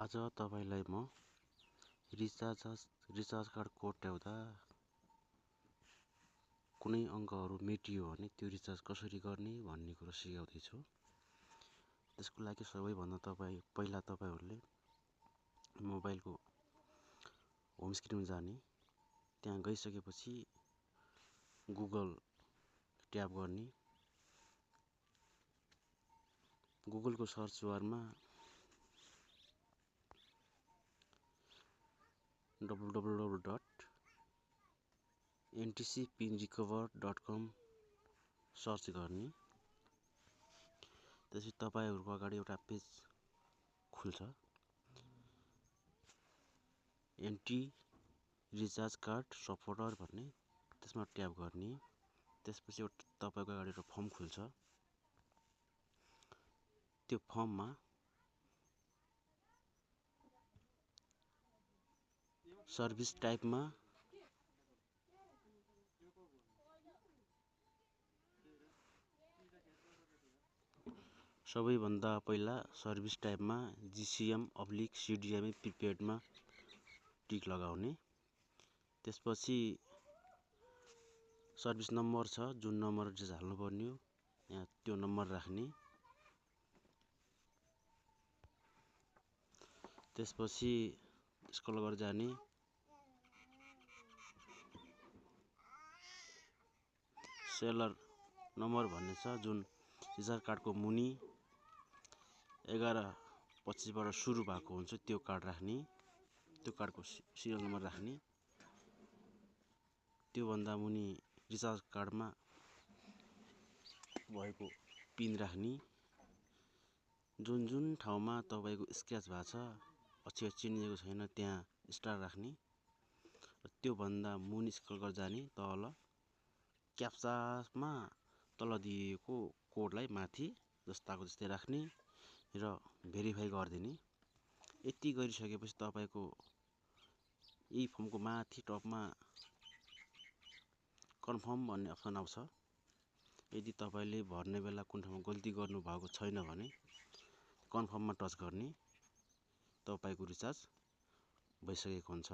आज तपाईलाई म रिचार्ज कार्ड कोट्याउँदा कुनै अङ्कहरू मेटियो भने त्यो रिचार्ज कसरी गर्ने भन्ने कुरा सिकाउँदै छु। त्यसको लागि सबैभन्दा पहिला तपाईहरुले मोबाइलको होम स्क्रिनमा जाने, त्यहाँ गइसकेपछि गुगल ट्याब गर्ने, गुगलको सर्च बारमा www.ntcpinrecover.com सर्च गर्ने। त्यसपछि तपाईहरुको अगाडि एउटा पेज खुल्छ, एन्टी रिचार्ज कार्ड सपोर्टर भन्ने, त्यसमा ट्याब गर्ने। त्यसपछि तपाईको अगाडि एउटा फर्म खुल्छ, त्यो फर्ममा सर्भिस टाइपमा सबैभन्दा पहिला सर्भिस टाइपमा GCM/CDMA प्रिपेडमा टिक लगाउने। त्यसपछि सर्भिस नम्बर छ, जुन नम्बर रिचार्ज हाल्नुपर्ने हो, यहाँ त्यो नम्बर राख्ने। त्यसपछि स्क्रल गरेर जाने, सेलर नम्बर भन्ने छ, जुन रिचार्ज कार्डको मुनि 1125 बाट सुरु भएको हुन्छ, त्यो कार्ड राख्ने, त्यो कार्डको सिरियल नम्बर राख्ने। त्यो भन्दा मुनि रिचार्ज कार्डमा भएको पिन राख्ने। जुन ठाउँमा तपाईको स्क्रैच भएको छ, अक्षर चिनिएको छैन, त्यहाँ स्टार राख्ने। र त्यो भन्दा मुनि स्क्रल गरेर जाने, तल क्याप्चामा तल दिएको कोडलाई माथि जस्ताको जस्तै राख्ने र भेरिफाई गरिदिने। यति गरिसकेपछि तपाईको यही फर्मको माथि टपमा कन्फर्म भन्ने अप्सन आउँछ। यदि तपाईले भर्ने बेला कुन ठाउँमा गल्ती गर्नु भएको छैन भने कन्फर्ममा टच गर्ने, तपाईको रिचार्ज भइसकेको हुन्छ।